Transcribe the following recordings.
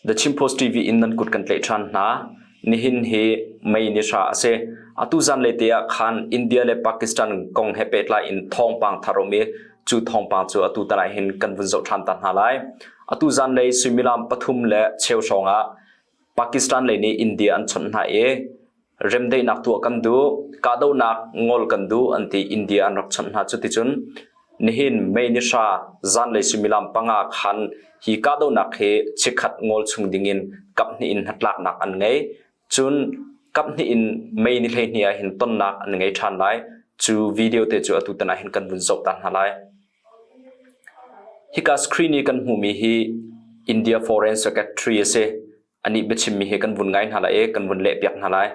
The Chin Post TV in nan kut kan tlaih ṭhan hna. Nihin hi May ni hra a si. Atu zanlei te ah khan India le Pakistan kong he pehtlai in thawngpang thar um i cu thawngpang cu atu tan ah hin kan vun zoh ṭhan ta hna lai. Atu zanlei suimilam pathum le cheu hrawng ah Pakistan lei nih India an chawnh hna i remdaihnak tuah kan duh, kahdohnak ngol kan duh an ti India an rak chawnh hna. Cuticun nihin May ni hra zanlei suimilam panga khan hi kahdohnak hi chikkhat ngol chung dingin kaphnih in hnatlaknak an ngei. Cun kaphnih in May ni 12 ah hin tonnak an ngei ṭhan lai. Cu video te cu atu tan ah hin kan vun zoh ta hna lai. Hika screen i kan hmuhmi hi India Foreign Secretary a si. Anih biachimmi hi kan vun ngai hna lai i kan vun lehpiak hna lai.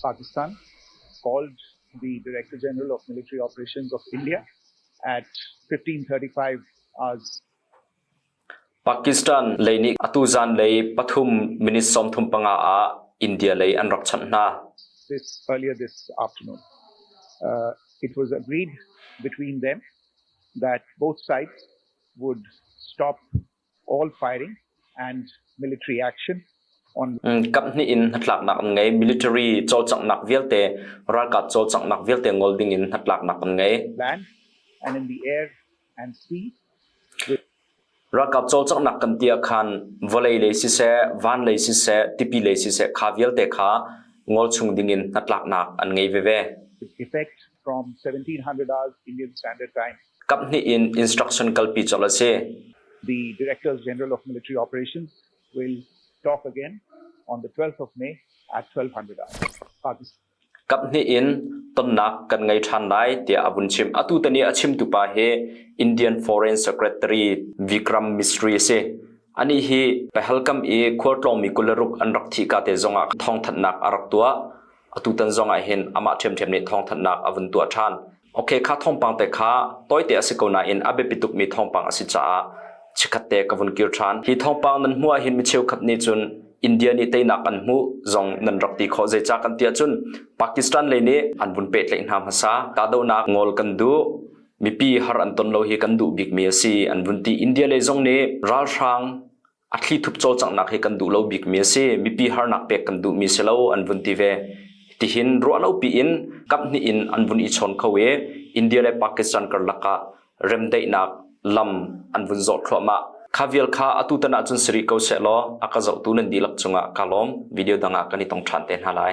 Pakistan called the Director General of Military Operations of India at 15:35 hours. Pakistan lei nih atu zan lei pathum minute 35 ah India lei an rak chanh hna. This earlier this afternoon, it was agreed between them that both sides would stop all firing and military action on Kaphnih in hnatlaknak an ngei. Military cawlcanghnak vialte, ralkap cawlcanghnak vialte ngol ding in hnatlaknak an ngei. land and in the air and sea. Ralkap cawlcanghnak kan ti ah khan vawlei lei siseh, van lei siseh, tipi lei siseh kha vialte kha ngol chung ding in hnatlaknak an ngei veve. Effect from 1700 hours Indian Standard Time. Kaphnih in instruction kalpi colh a si. The Directors General of Military Operations will talk again on the 12th of May at 1200 hours. Pakistan. Kaphnih in tonnak kan ngei ṭhan lai tiah a vun chim. Atu tani a chimtu pa hi Indian Foreign Secretary Vikram Misri a si. Anih hi Pahalgam i khualtlawngmi 26 an rak thih ka te zongah thawngthanhnak a rak tuah. Atutan zongah hin amah ṭhiamṭhiam nih thawngthanhnak a vun tuah ṭhan. Okay, kha thawngpang te kha tawite a si ko nain a biapi tukmi thawngpang a si caah chikkhat te ka vun kir ṭhan. Hi thawngpang nan hmuh ahhin mi cheukhat nih cun India nih teinak an hmuh zong nan rak ti khawh zeicah kan ti ahcun Pakistan lei nih an vun pehtlaih hna hmasa. Kahdohnak ngol kan duh. Mipi har an ton lo hi kan duh bikmi a si an vun ti. India lei zong nih ralhrang a thlithup cawlcanghnak hi kan duh lo bikmi a si mipi harnak pek kan duhmi si lo an vun ti ve tihin ruahlo piin kaphnih in an vun i chawn kho i India le Pakistan karlak ah remdaihnak lam an vun zawh thluahmah kha vial kha atu tan ahcun si rih ko seh law a ka zohtu nan dihlak cungah ka lawm video dang ah kan i tong ṭhan te hna lai.